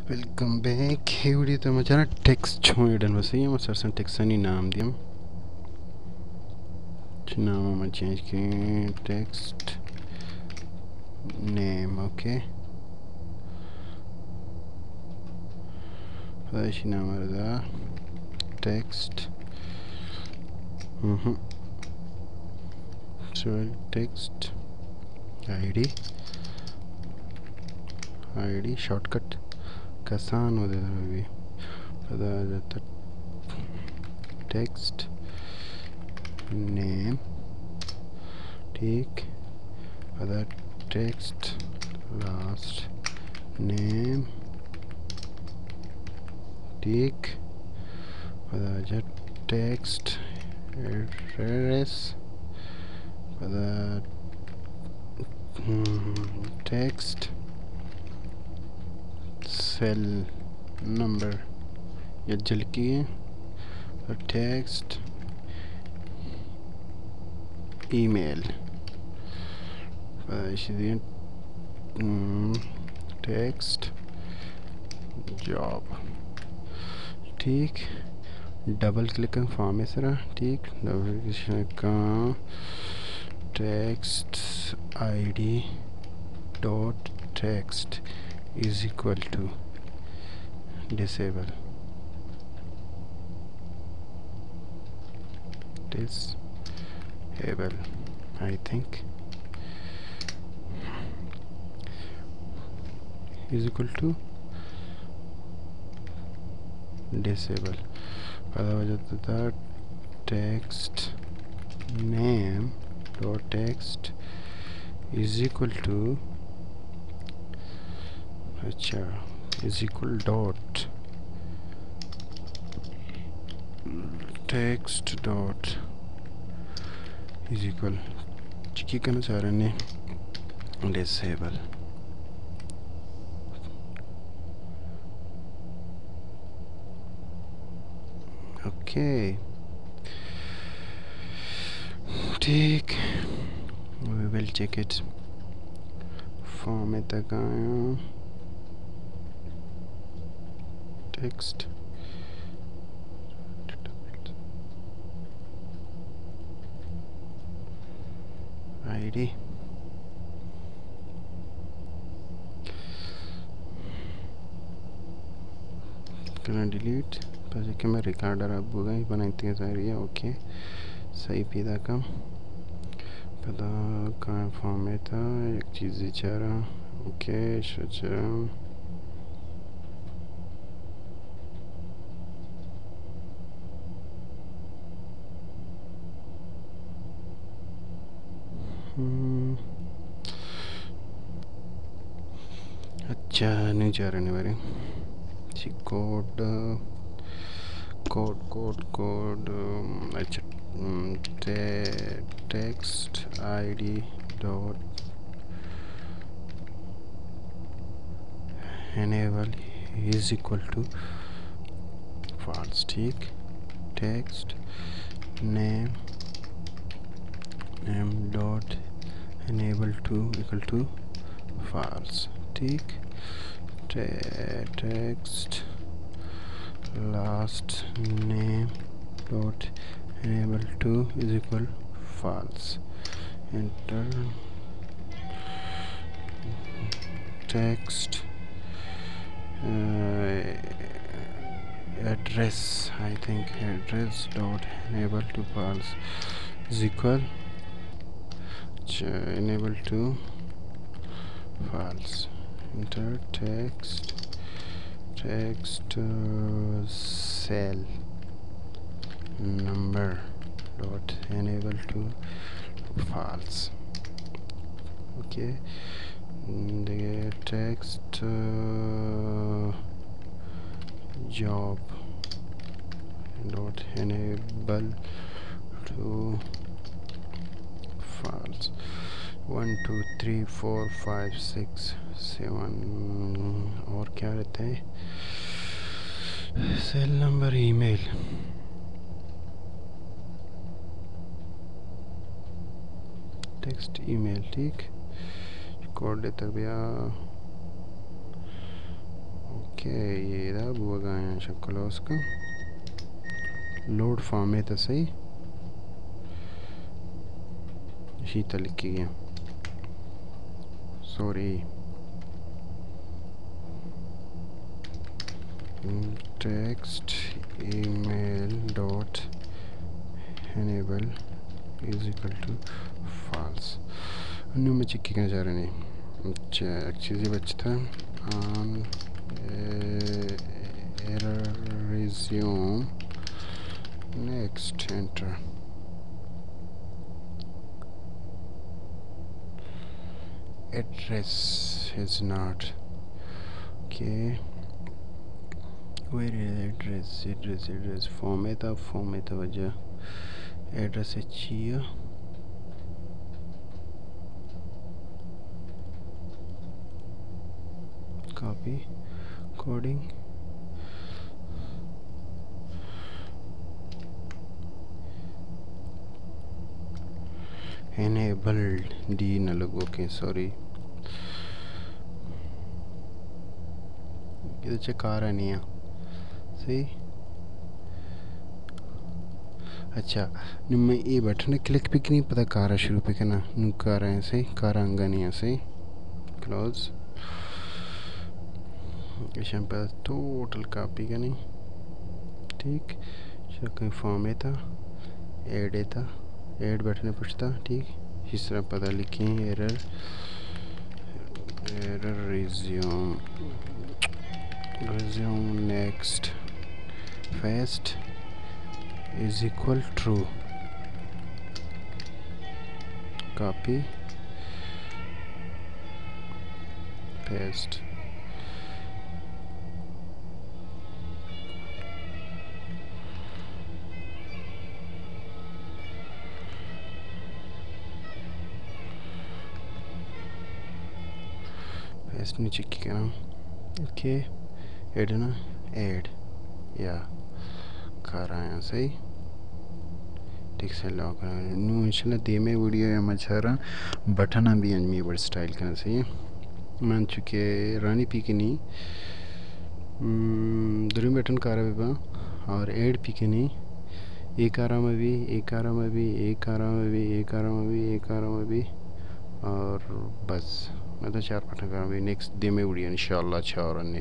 Welcome back. اے ویڈیو تو ما چارا ٹیکسٹ چون ایڈن بس، یہ ما سرسن ٹیکسٹانی نام دیم۔ چہ نام ما چینج کریں، ٹیکسٹ نیم، اوکے۔ پدا ایشی نام ردا ٹیکسٹ، ہم، sorry, text I D, I D shortcut کسان و دے بھی۔ پدا جتا ٹیکسٹ نیم، ٹھیک۔ پدا ٹیکسٹ لاسٹ نیم، ٹھیک۔ پدا جا ٹیکسٹ ایڈریس، پدا، ہم، ٹیکسٹ سیل نمبر یا جلکی ہے، پدا ٹیکسٹ ای میل، پدا ایشی دیں، ہم، ٹیکسٹ جاب، ٹھیک۔ ڈبل کلک فارم سرا، ٹھیک۔ Double click text I D dot text is equal to disable, disable, I think, is equal to disable. پدا وجہ تھا text name dot text is equal to, اچھا، is equal dot text dot is equal, چکی کنا چارنے disable. Okay, ٹھیک، we will check it۔ Form تک آیاں، ٹیکسٹ آئی ڈی۔ کرنا ڈیلیٹ، پس کہ میں ریکارڈر اب ہو گئی بنائیں تین ساری ہے، اوکے، صحیح پیدا کم۔ پدا کائیں فارم ہے تا، یک چیزی چارا، اوکے، شجرم۔ ہم۔ اچھا، نی چارنے بارے۔ چی کوڈ، کوڈ، کوڈ، کوڈ، اچھا، ٹے-، text I D dot enable is equal to false, ٹھیک۔ Text name, name dot enable to equal to false, ٹھیک۔ ٹے-، text last name dot enable to is equal false. Enter. Text, uh, address, I think address dot enable to false is equal, اچھا، enable to false. Enter text, text, uh, cell number dot enable to false. Okay, دیگہ text, uh, job dot enable to false. One, two, three, four, five, six, seven, اور کیا رہتا ہے؟ Cell number, email, text email, ٹھیک۔ Code دیتا بیا۔ کہ اے دا بوگا ایں، شا کلوز کن۔ لوڈ فارمیٹ ءَ صحیح۔ اشی تہ لکھی گیا۔ Sorry. Text email dot enable is equal to false. نوں من چیک کناں چارے نی۔ اچھا، یک چیزے بچتا۔ On error resume next, enter. Address is not. Okay. Where is address? Address, address. Format ءَ، فارمیٹ ءَ واجہ۔ ایڈریس چی اے؟ Copy, coding. انیبلڈ ڈی نہ لگو کہ، سوری۔ اے چہ کار ءَ نیا۔ صحیح۔ اچھا، نوں من اے بٹن ءَ کلک بکنی، پدا کار ءَ شروع بکناں۔ نوں کار ءَ صحیح، کار ءَ انگا نیا۔ صحیح۔ کلوز۔ ایشاں پدا ٹوٹل کاپی کنی۔ ٹھیک۔ چکیں فارمیٹ ءَ، ایڈ ءِ تہ، ایڈ بٹن ءِ پشتا، ٹھیک۔ اس طرح پدا لکھیں error, error resume, resume next, paste is equal true. Copy, paste. Paste نی چکی کناں۔ اوکے۔ ایڈ نا، ایڈ۔ یا کار ءَ آیاں۔ صحیح۔ ٹیکسٹ لاک کناں۔ نوں انشاءاللہ دیمے ویڈیو ءَ ما چاراں بٹناں بھی انچیں وڑ سٹائل کناں۔ صحیح۔ من چونکہ رانی پی کنی، ہم، دریں بٹن کار ءَ بہ باں اور ایڈ پی کنی۔ اے کار ءَ مہ بی، اے کار ءَ مہ بی، اے کار ءَ مہ بی، اے کار ءَ مہ بی، اے کار ءَ مہ بی اور بس۔ مطلب چار بٹن کار ءَ بی۔ نیکسٹ دیمے ویڈیو انشاءاللہ چارنے۔